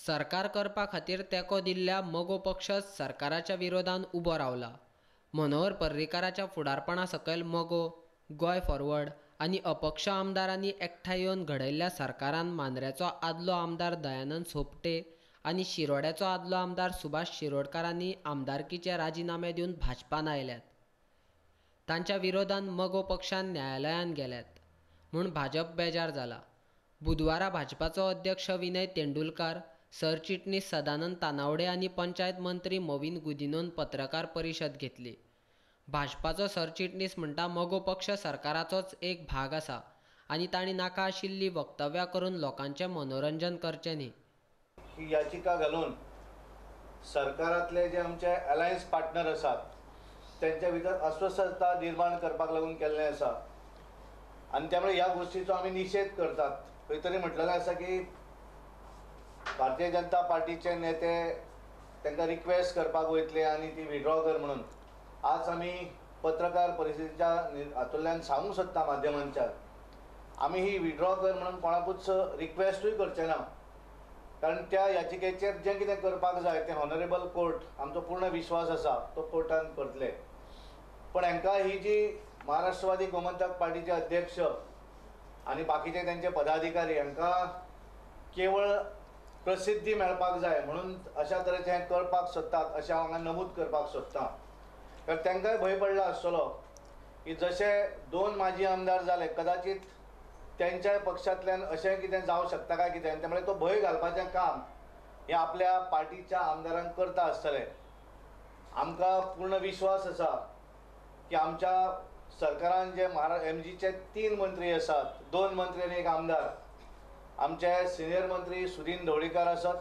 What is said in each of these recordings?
सरकार करपा खातीर तेंको दिल्ल्या मगो पक्ष सरकाराच्या विरोधान उबो रावला. मनोहर पर्रीकाराच्या फुडारपणा सकयल मगो, गोंय फॉरवर्ड आनी अपक्ष आमदारांनी एकठांय येवन घडयल्ल्या सरकारान मांद्र्याचो आदलो आमदार दयानंद सोपटे आनी शिरोड्याचो आदलो आमदार सुभाष शिरोडकारांनी आमदारकीचे राजिनामे दिवन भाजपान आयल्यात. तांच्या विरोधान मगो पक्षान न्यायालयांत गेल्यात म्हूण भाजप बेजार जाला. बुधवारा भाजपाचो अध्यक्ष विनय तेंडुलकार, सरचिटणीस सदानंद तानावडे आनी पंचायत मंत्री मॉवीन गुदिन्होन पत्रकार परिशद घेतली. भाजपाचो सरचिटणीस म्हणटा मगो पक्ष सरकाराचोच एक भाग आसा आनी तांणी नाका आशिल्ली वक्तव्यां करून लोकांचें मनोरंजन करचें न्ही. ही याचिका घालून सरकारांतले जे आमचे अलायन्स पार्टनर आसात त्यांच्या भितर अस्वस्थता निर्माण करपाक लागून केल्लें आसा आनी त्यामुळे ह्या गोष्टीचो आमी निशेध करतात. खंय तरी म्हटलेलें आसा की भारतीय जनता पार्टीचे नेते तांकां रिक्वेस्ट करपाक वयतले आनी ती विड्रॉ कर म्हणून. आज आमी पत्रकार परिशदेच्या हातूंतल्यान सांगूंक सोदता माध्यमांच्या, आमी ही विड्रॉ कर म्हणून कोणाकूच रिक्वेस्टूय करचे ना, कारण त्या याचिकेचेर जें कितें करपाक जाय तें ऑनरेबल कोर्ट, आमचो पूर्ण विश्वास आसा तो कोर्टान करतले. पण हांकां ही जी महाराष्ट्रवादी गोमंतक पार्टीचे अध्यक्ष आनी बाकीचे तेंचे पदाधिकारी हांकां केवळ प्रसिद्धी मेळपाक जाय म्हणून अशा तरेचें हें करपाक सोदतात अशें हांव हांगा नमूद करपाक सोदतां. कारण तांकांय भंय पडला आसतलो की जशे दोन माजी आमदार जाले कदाचित त्यांच्याय पक्षांतल्यान अशें कितें जावं शकता काय कितें, त्यामुळे तो भंय घालपाचें काम हें आपल्या पार्टीच्या आमदारांक करता आसतलें. आमकां पूर्ण विश्वास आसा की आमच्या सरकारान जे एमजीचे 3 मंत्री आसात, 2 मंत्री आनी 1 आमदार, आमचे सिनियर मंत्री सुदीन ढवळीकार आसत,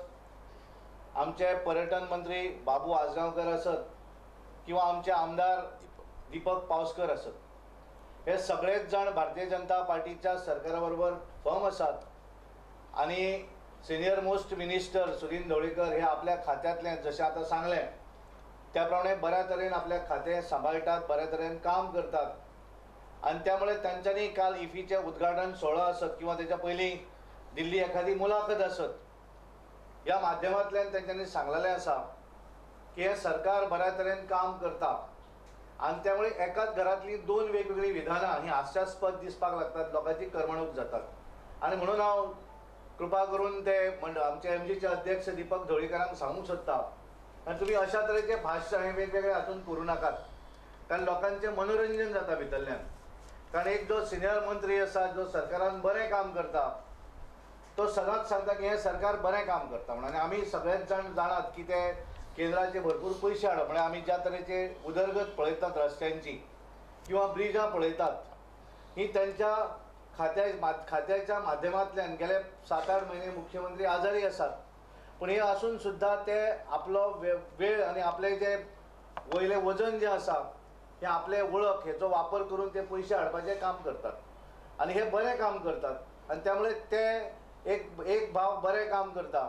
आमचे पर्यटन मंत्री बाबू आजगांवकर आसत किंवा आमचे आमदार दीपक पावसकर आसत, हे सगळेच जाण भारतीय जनता पार्टीच्या सरकारा बरोबर फर्म आसात. आनी senior most minister Sudin Dhavalikar हे आपल्या खात्यांतलें जशें आतां सांगलें त्या प्रमाणे बऱ्या तरेन आपल्या खातें सांबाळटात, बऱ्या तरेन काम करतात. आनी त्यामुळे तांच्यांनी काल इफीचें उद्घाटन सुवाळो आसत किंवा तेच्या पयलीं दिल्ली एखादी मुलाखत आसत, ह्या माध्यमांतल्यान तांच्यांनी सांगलेलें आसा की हें सरकार बऱ्या तरेन काम करता. आनी त्यामुळे एकाच घरांतलीं 2 वेगवेगळीं विधानां हीं हास्यास्पद दिसपाक लागतात, लोकांची करमणूक जातात. आनी म्हणून हांव कृपा करून ते आमचे एमजीचे अध्यक्ष दीपक ढवळीकारांक सांगूंक सोदता, आनी तुमी अशा तरेचे भाश्य हें वेगवेगळे हातून करूं नाकात, कारण लोकांचें मनोरंजन जाता भितरल्यान. कारण एक जो सिनियर मंत्री आसा जो सरकारान बरें काम करता तो सदांच सांगता की हें सरकार बरें काम करता म्हणून. आनी आमी सगळेच जाण जाणात की ते केंद्राचे भरपूर पयशे हाडप, म्हळ्यार आमी ज्या तरेचे उदरगत पळयतात रस्त्यांची किंवा ब्रिजां पळयतात, ही त्यांच्या खात्याच्या माध्यमांतल्यान गेले 7-8 म्हयने मुख्यमंत्री आजारी आसात, पूण हे आसून सुद्दां ते आपलो वेळ आनी आपले जे वयलें वजन जें आसा हें आपले वळख हेचो वापर करून ते पयशे हाडपाचें काम करतात आनी हे बरें काम करतात. आनी त्यामुळे ते एक भाव बरें काम करता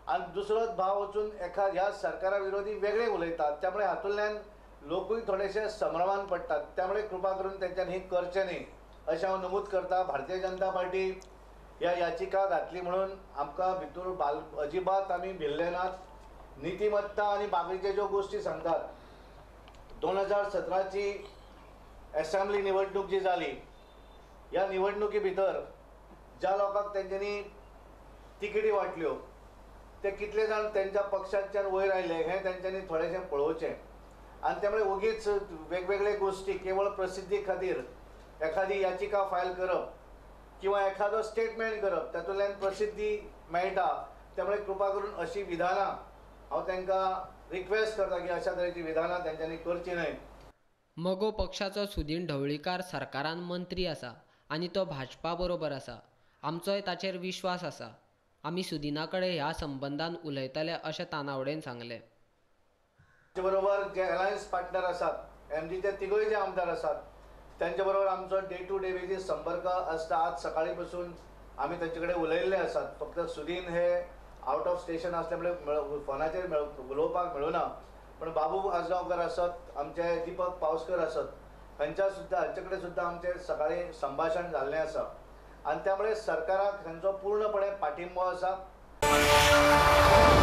आनी दुसरोच भाव वचून एका ह्या सरकारा विरोधी वेगळे उलयतात, त्यामुळे हातूंतल्यान लोकूय थोडेशे संभ्रमान पडटात. त्यामुळे कृपा करून तेंच्यानी हें करचें न्ही अशें हांव नमूद करता. भारतीय जनता पार्टी ह्या याचिका घातली म्हणून आमकां भितूर अजिबात आमी भिल्ले नात. नितिमत्ता आनी बाकीचे ज्यो गोश्टी सांगतात, 2017ची एसेंब्ली निवडणूक जी जाली ह्या निवडणुकी भितर ज्या लोकांक तेंच्यांनी तिकेटी वांटल्यो ते कितले जाण तेंच्या पक्षांच्यान वयर आयले हें तेंच्यांनी थोडेशें पळोवचें. आनी त्यामुळे ओगीच वेगवेगळे गोश्टी केवळ प्रसिद्धी खातीर एखादी याचिका फायल करप किंवा एखादो स्टेटमेंट करप तातूंतल्यान प्रसिद्धी मेळटा, त्यामुळे कृपा करून अशी विधानां हांव तांकां रिक्वेस्ट करता की अशा तरेची विधानां तेंच्यांनी करची न्हय. मगो पक्षाचो सुदीन ढवळीकार सरकारान मंत्री आसा आनी तो भाजपा बरोबर आसा, आमचोय ताचेर विश्वास आसा. आमी सुदिना कडेन ह्या संबंदान उलयतले अशें तानावडेन सांगलें. बरोबर जे अलायन्स पार्टनर आसात, एमजीचे तिगूय जे आमदार आसात त्यांच्या बरोबर आमचो डे टू डे बेजीस संपर्क आसता. आज सकाळी पासून आमी तांचे कडेन उलयल्ले आसात. फक्त सुदीन हे आवट ऑफ स्टेशन आसल्यामुळे फोनाचेर उलोवपाक मेळुना, पण बाबू आजगांवकर आसत, आमचे दीपक पावसकर आसत, हांचे कडेन सुद्दां आमचें सकाळी संभाशण जाल्लें आसा. आनी त्यामुळे सरकाराक हांचो पूर्णपणे पाठिंबो आसा. Thank you.